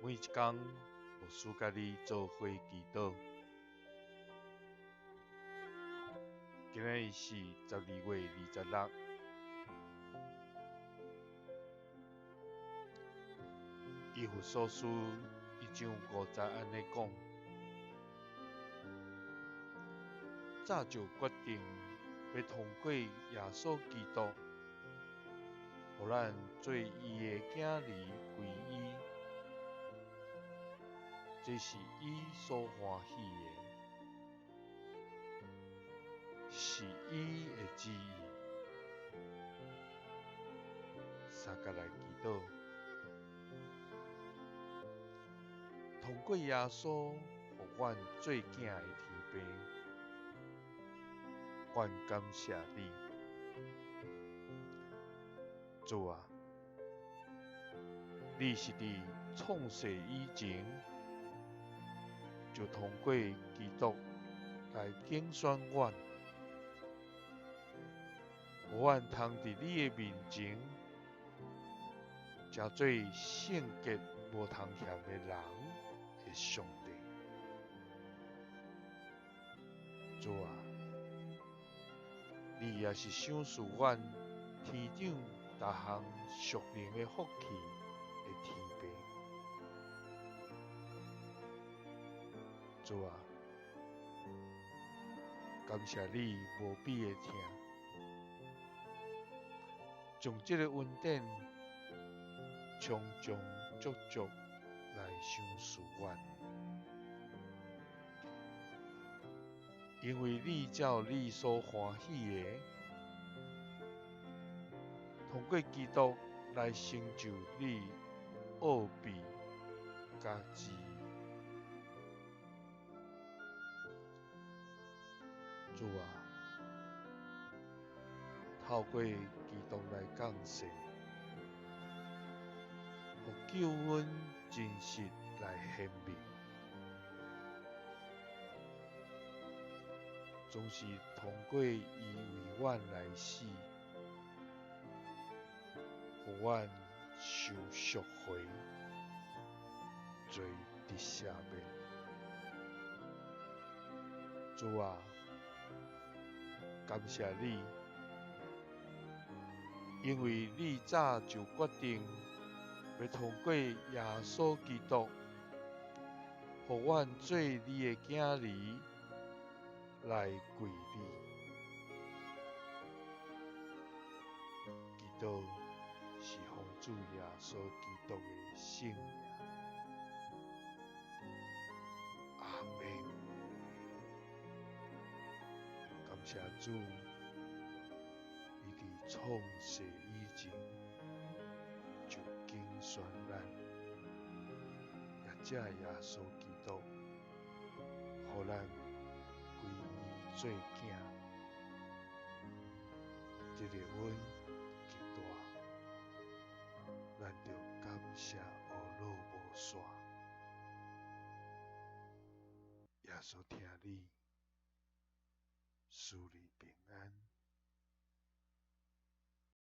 每一工，牧師佮你做伙祈禱。今仔日是12月26，以弗所書1章5節按呢講：早就決定欲通過耶穌基督，予咱做伊的囝兒歸伊，這是伊所歡喜的，是伊的旨意。三佮來祈禱，通過耶穌，予阮做囝的天父，阮感謝你，主啊，你是佇創世以前就通過基督來揀選阮，予阮通佇你的面前，成做聖潔無通嫌的人的上帝。主啊，你也是賞賜阮天頂逐項屬靈的福氣的天父。主啊，感謝你無比的疼，將這个恩典充充足足來賞賜阮，因為你照你所歡喜的，通過基督來成就你奧秘佮旨意。主啊，透過基督來降世，予救恩真實來顯明，總是通過伊為阮來死，予阮受贖回，罪得赦免。主啊，感謝你，因為你早就決定欲通過耶穌基督，予阮做你的囝兒來歸你。祈禱是奉主耶穌基督的聖名。阿們。感謝主，伊佇創世以前就揀選咱，也藉耶穌基督，予咱歸伊做囝，這个恩極大，咱著感謝呵咾無煞。耶穌疼你，賜你平安。